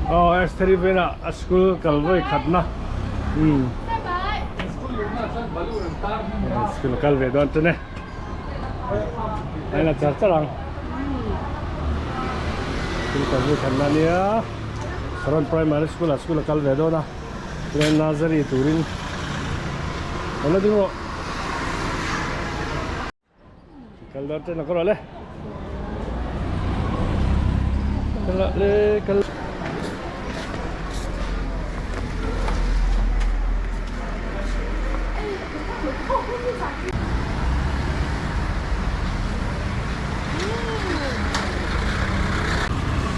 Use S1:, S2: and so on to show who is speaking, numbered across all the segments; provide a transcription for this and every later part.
S1: Aw Estheri venah a school kal vawi khatna umm school kal ve dawn chu ne a inla char char ang school kal vawi khatna ania Saron primary school ah school a kal ve dawn a chuan nursery turin awla ding rawh. Kal dawn ten a ka rawh le. Kal lah le kal.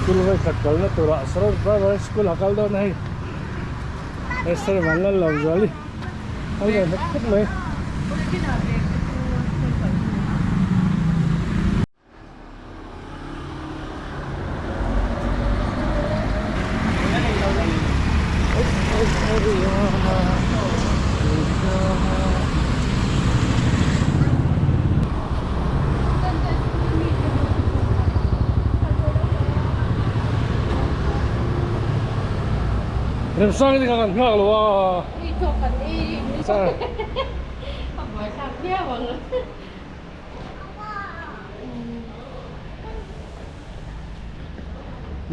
S1: School vai khat kalna turah Saron Primary School a kal dawn a hei. Esther Vanlalawmzuali. Kal ve hmet khawp mai. Remsang hi kan nghak lo a.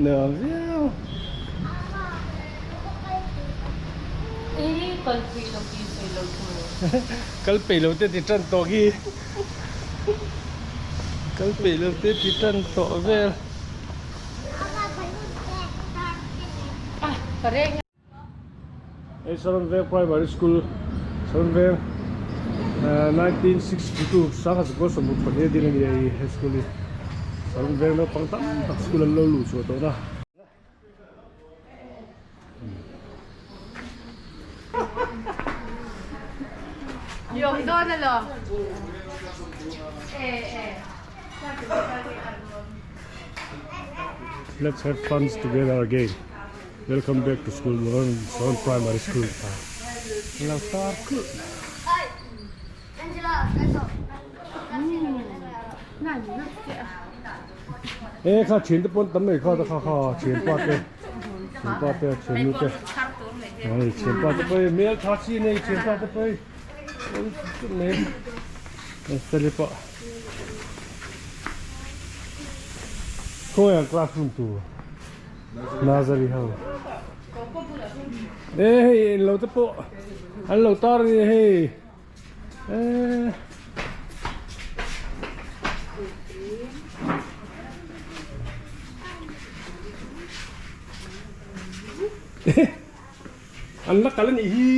S1: Nuam viau. Kal peih lo te ti tan tawh khi. Kal peih lo te ti tan tawh vel. Hei Saron Veng Primary School Saron Veng 1962 sangha chu kawlsawm ruk pahnih a ding a ni a hei he school hi Saron Veng naupang tam tak school an lo luh chhuah tawh na. Let's have fun together again. Welcome back to school Sawn Primary School lo tar kulh e kha thian te pawn tam mai kha ta kha kha thian pa te thian pa te thian nu te ai thian pa te pawh hmel tha chi nei thian pa te pawh mai Esther pawh khawiah classroom tur Nursery ho e hei eng lo te pawh an lo tar a ni hei e an la kal a nih hi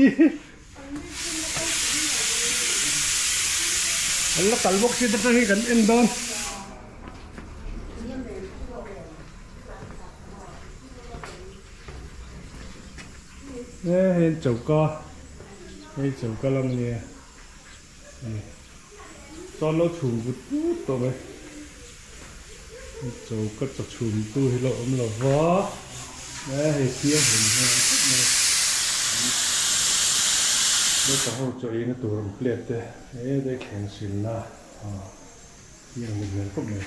S1: an la kal bawk si te tang hi kan en dawn. E hei an choka hei choka lam ania chuan lo chhum vut vut tawh mai choka chaw chhum tu hi lo awm lo va e hei thianghlim hmel khawp mai naupang ho chaw eina tur an plate te he daithleng silna Thianghlim hmel khawp mai.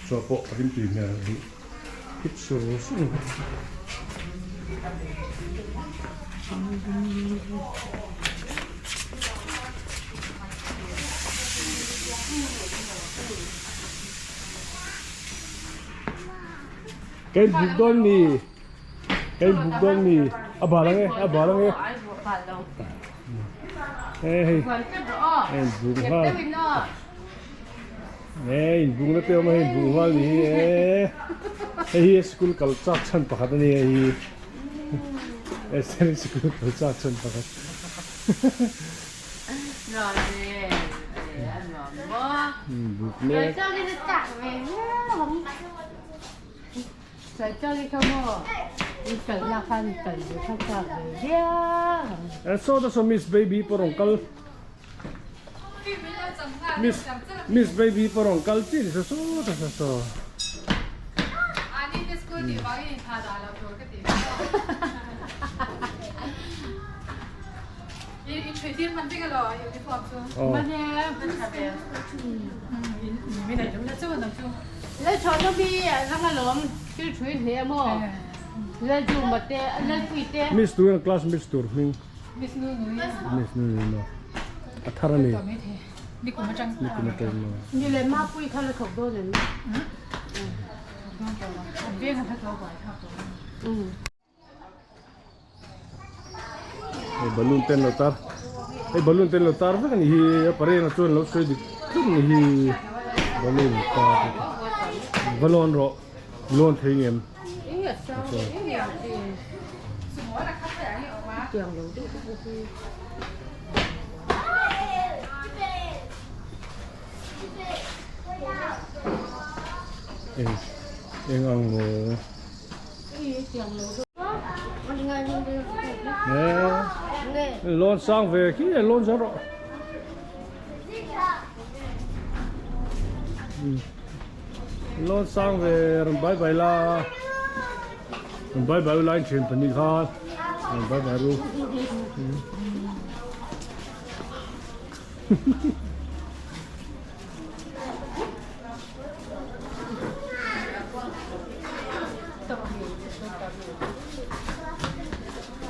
S1: Chaw pawh a rimtui hmel duh hip sur sur mai. Ka inbuk dawn mi? Ka inbuk dawn mi? A bal ang e, a bal ang e. Hei hei bung nghal hei bung na te awm a hei bung nghal ni hi e hei hi school kal chak chhan pakhat a ni hei hi school kal chak chhan pakhat buk mek. Saw ta saw miss baby pawh rawn kal miss miss baby pawh rawn kal chi ni saw saw ta saw saw Miss tur class miss tur hming. Miss Nunui maw a thar a ni. Nikum atang maw. Hei balloon te an lo tar hei balloon te an lo tar vek a ni hi a pareng ah chuan lo sawi dik tluk a ni hi balloon tar te va lawn rawh lawn thei ngem eng eng ang maw. Lawn sang ve khi lawn zo rawh. Lawn sang ve rawn bai bai la. Rawn bai bai ula in thian pahnih khan rawn bai bai ru.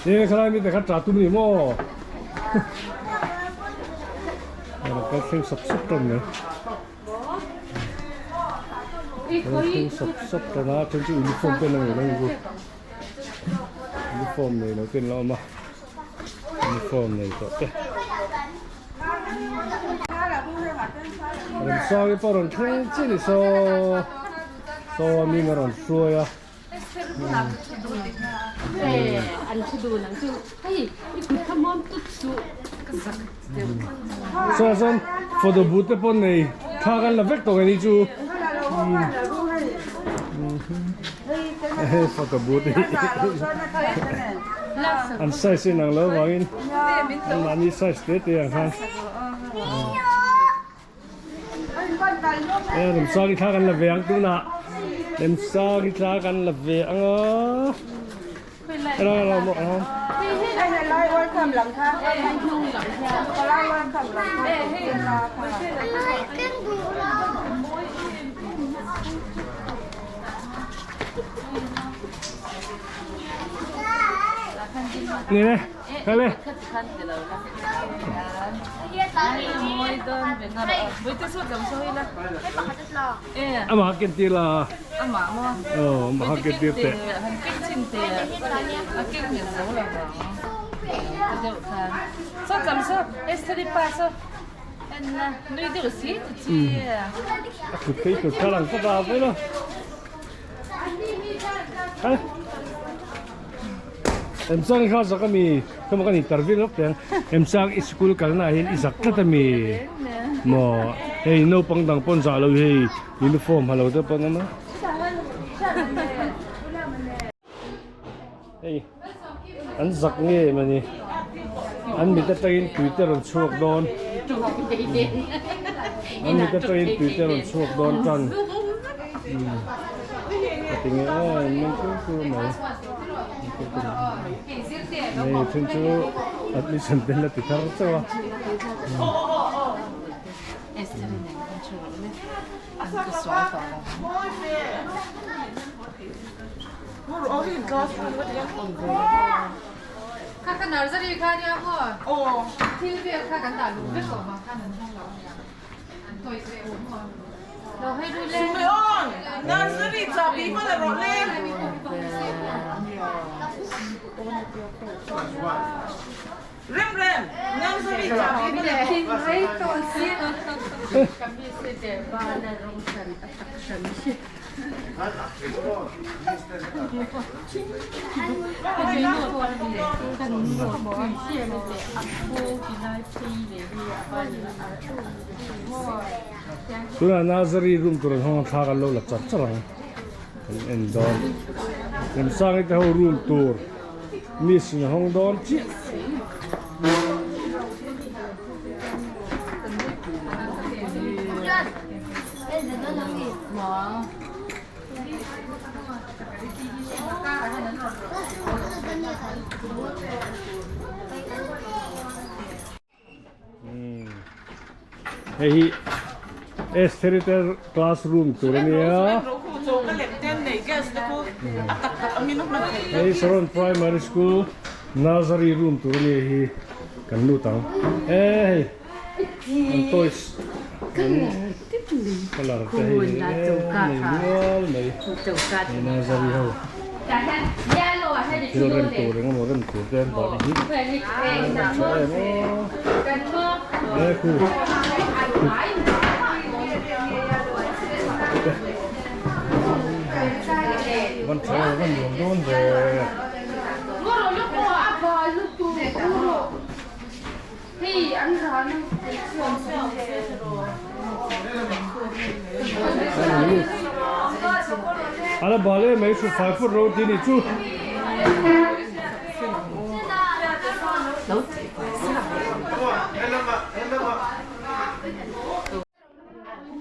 S1: Ê khalai mi te kha tra tum ni maw ka thleng sap sap tan mai ka thleng sap sap tan a then chu uniform te an la ngei lo ni uniform nei lo te an la awm a. Uniform nei tawh te. Remsangi pawh rawn thleng chiah ni saw saw a ming a rawn hruai a. Saw chuan photo booth te pawh nei thla kan la vek tawh nge ni chu. Photo booth hi an size in ang lo vangin an mahni size te te ang khan e remsang i thla kan la ve ang tunah remsang i thla kan la ve ang a Nè nè, đây. Amah ken tir la.
S2: Amah maw?
S1: Aw, amah ken tir teh.
S2: Han keng chin te a keng nghet zo lo vang. Ka deuh khan. Saw cham saw Esther-i pa saw en na nui deuh si ti chi.
S1: A kut phei tur kha lang tlat a vai lo. Hei. Emsang kha zak ami kama kan interview lawk teng Emsang i school kalna ah hian i zak tlat ami maw hei naupang dang pawn zah lo hi hei uniform ha lo te pawn awm a hei an zak nge mani an mit atangin tui te rawn chhuak dawn an mit atangin tui te rawn chhuak dawn tan. Ka ti nge aw in meng kur kur mai hei then chu admission te la ti thar chauh a.
S3: Simeon, nursery chabi hman a rawh le. Rem rem, nursery chabi hman a
S1: Tunah Nazari room tur an hawng a thla kan lo la char char ang kan en dawn Remsangi te ho room tur miss in a hawng dawn chiah. Hei hi Esther te classroom tur a nia. Hei Saron Primary School Nursery room tur a nia hi kan lut ang. E hei an toys an colour te hei nei nual mai nursery ho thil rem tur engemaw rem tur te an dah hi an tha em aw e khu van tha em van nuam dawn ve. Ala bal em mai chu fai phawt ro tih nih chu.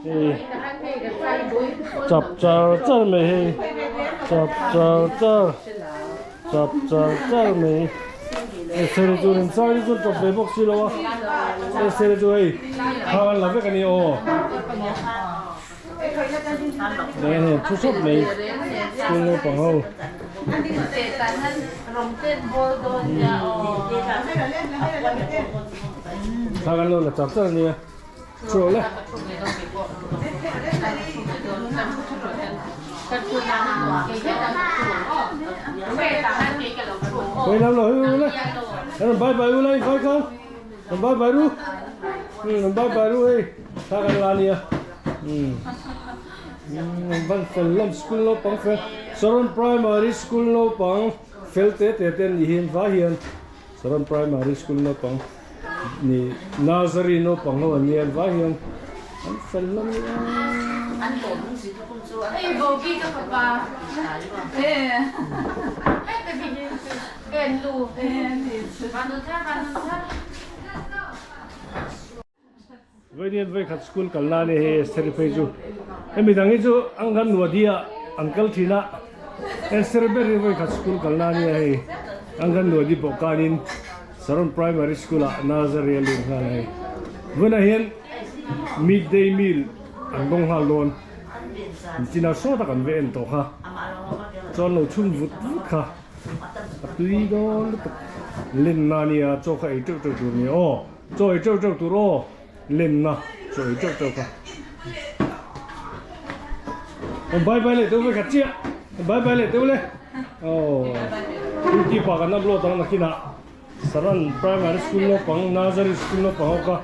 S1: Hei chap char char mai hei chap char char chap char char mai Esther chu rin char hi chu tawp ve bawk si lo a Esther chu hei thang an la vek a ni aw Nge hei thu sawp mai school naupang ho. Thang an lo la char char a nia. Chu le. Quay làm rồi le. Em bye bye u lai vai không? Em bye bye ru. Ừ, bye bye ru hei. Tha kan la nia. Ừ. Van fel lam school naupang fel Saron Primary School naupang fel te te te ni hian vai hian Saron Primary School naupang Ni Nursery naupang ho an nia an vai hian an fel hlawm nia. Vawiin vawikhat school kal na ania hei Esther phei chu hemi dang hi chu an kan nuadi ah an kal thin a Esther ber hi vawikhat school kal na ania hei an kan nuadi pawh kanin Saron Primary School ah Nursery a lut nghal a hei. Vawiinah hian mid day meal an dawng nghal dawn. Nichina saw tak an ve en tawh kha. Chuan lo chhun vut vut kha a tui dawn lutuk. Lenna a nia chaw kha ei teuh teuh tur a ni aw. Chaw ei teuh teuh tur aw. Lenna chaw ei teuh teuh kha. Awm bye bye leh deuh vek a chiah. Awm bye bye leh deuh le. Aw. Youtube ah kan upload ang nakinah Saran Primary School naupang Nursery School naupang ho kha.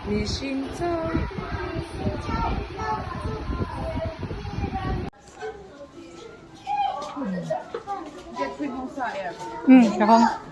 S2: Mihring chauh.
S4: Ka hawng.